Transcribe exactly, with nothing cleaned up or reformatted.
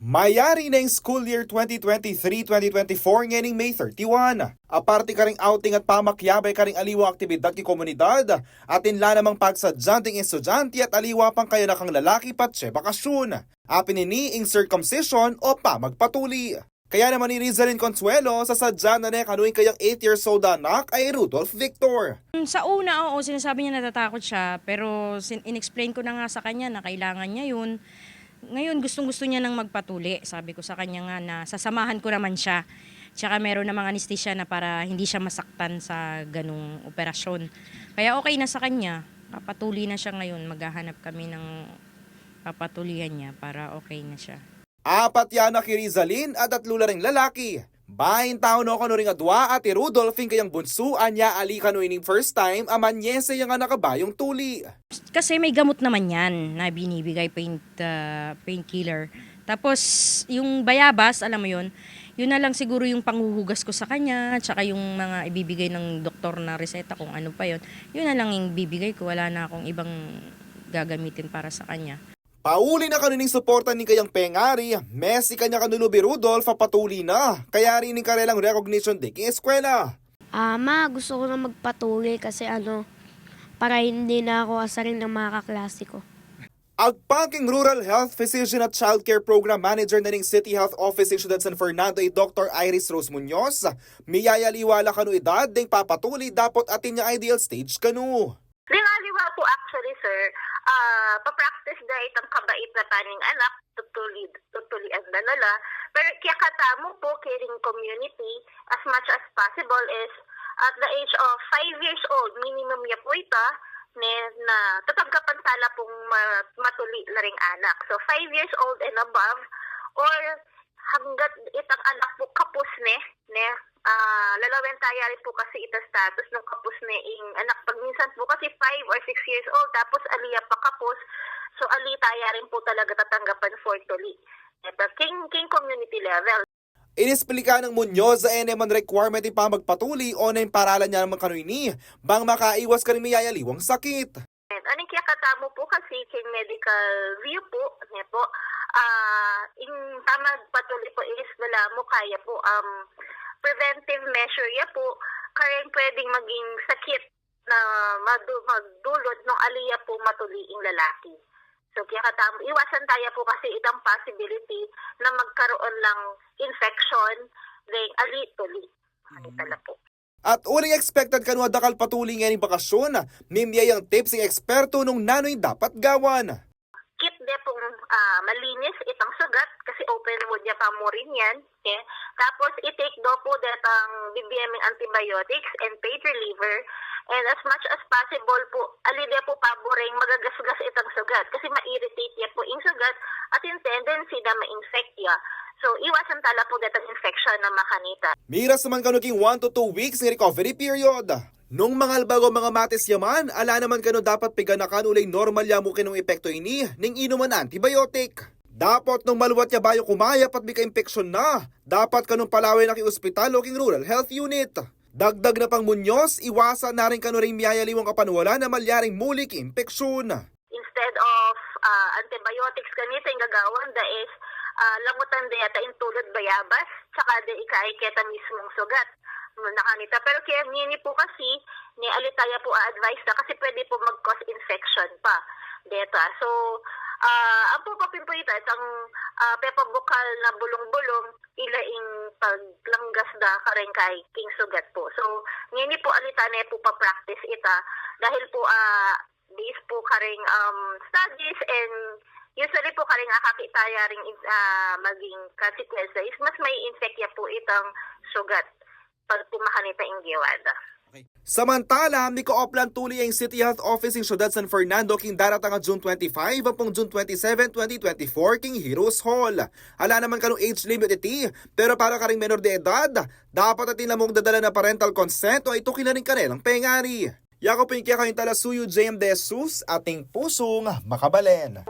Mayari na ing school year twenty twenty-three, twenty twenty-four ngening May thirty-one. Aparte karing outing at pamakyabay karing aliwang aktibidad king komunidad, atin la namang pagsadya ding estudyante at aliwa pang kayanakang lalaki patse bakasyun. Apin ini ing circumcision o pamagpatuli. Kaya naman i Rizalin Consuelo, sasadya na ne kanu ing kayang eight years old a anak a i Rudolph Victor. Sa una, oo, sinasabi niya natatakot siya, pero sin-, in-explain ko na nga sa kanya na kailangan niya yun. Ngayon, gustong-gusto niya nang magpatuli. Sabi ko sa kanya nga na sasamahan ko naman siya. Tsaka meron namang anesthesia na para hindi siya masaktan sa ganung operasyon. Kaya okay na sa kanya. Papatuli na siya ngayon. Maghahanap kami ng papatulihan niya para okay na siya. Apat ya anak i Rizalin at tatlu la ring lalaki. Baing tau no kanu ring adwa at i Rudolph ing kayang bunsu, anya ali kanu ining first time a manyese yang anak a bayung tuli. Kasi may gamot naman yan na binibigay, pain, ah, painkiller. Tapos, yung bayabas, alam mo yun, yun na lang siguro yung panghuhugas ko sa kanya, tsaka yung mga ibibigay ng doktor na reseta kung ano pa yun. Yun na lang yung bibigay ko, wala na akong ibang gagamitin para sa kanya. Pauli na kanu ning suporta ning kayang pengari, mesi kanya kanu lub i Rudolph a patuli na. Kaya rin ing karelang recognition day king eskwela. Ah, ma, gusto ko na magpatuli kasi ano, para hindi na ako asarin ng mga kaklase ko. Agpang king Rural Health Physician at Childcare Program Manager na ning City Health Office king Syudad San Fernando, i Doktor Iris Rose Muñoz, miyayaliwa la kanu ing edad ding papatuli dapot atin yang ideal stage kanu. Ding aliwa po, actually, sir, ah, pa-practice da itang kabait na paning anak, tutuli, tutulian da na la. Pero kaya katamu po, caring community, as much as possible is, at the age of five years old, minimum ya po ita, ne, na tatanggapan tala pong ma-, matuli na ring anak. So, five years old and above, or hanggat itang anak po kapus ne, ne, ah, lalawen taya rin po kasi ita status nung kapus ne ing anak. Pag minsan po kasi five or six years old, tapos ali ya pa kapus, so ali taya rin po talaga tatanggapan for tuli. Ito, king, king community level. Inisplika nang Muñoz a e ne man requirement ing pamagpatuli o neng paralan ya naman kanu ini, bang makaiwas karing miyayaliwang sakit. Aning kiyakatamu po kasi king medical view po, ne po, ah, ing pamagpatuli po is wala mo kaya po, um, preventive measure ya po, kareng pwedeng maging sakit na madu-, magdulot nung ali ya po matuli ing lalaki. So, kiyakatamu, iwasan taya po kasi itang possibility na magkaroon lang infection, then ali tuli. Ano tala po. At uling expected kanu a dakal patuli ngening bakasyun, mimye yang tips ing eksperto nung nanu ing dapat gawan. Keep de pong, ah, malinis itang sugat kasi open wound ya pa mu rin yan. Okay? Tapos, i-take daw po detang bibie ming antibiotics and pain reliever. And as much as possible po, ali de po paboreng magagasgas itang sugat kasi ma-irritate ya po ing sugat at yung tendency na ma-infect ya. So, iwasan tala po detang infection na makanita. Miras naman kanu king one to two weeks ing recovery period. Nung mangalbago mangamatis ya man, ala naman kanu dapat piganakan uling normal ya mu kanu ing epekto ini ning inuman antibiotic. Dapat nung maluat ya bayu kumayap at mika-impeksyon na, dapat kanu palawen na king ospital o king rural health unit. Dagdag na pang Muñoz, iwasan na rin kanu ring miyayaliwang kapanwalan a malyaring muli king impeksyon. Instead of, ah, antibiotics kanita, ing gagawan da is, ah, langutan da yata ing tulud bayabas, tsaka da ikaiketa mismong sugat. Na kanita. Pero kaya ngeni po kasi, ni ali taya po a-advise na kasi pwede po mag-cause infection pa. Deta. So, ah, ang po papin po ita, itang, ah, pepabukal na bulung-bulung, ila ing paglanggas da kareng kai king sugat po. So, ngeni po ali taya ne po pa-practice ita dahil po, ah, based po karing, um, studies and usually po karing akakit taya ring, ah, maging consequence is mas ma-infect ya po itang sugat pag po makanita ing giwada. Samantala, mika-open tuli ing City Health Office ing Syudad San Fernando king daratang a June twenty-five ampong June twenty-seven, twenty twenty-four king Heroes Hall. Ala naman kanu age limit iti, pero para karing menor de edad, dapat atin la mung dadala na parental consent o ituki na ring karelang pengari. Yaku pin kekayung talasuyu, J M De Jesus, ating pusung makabalen.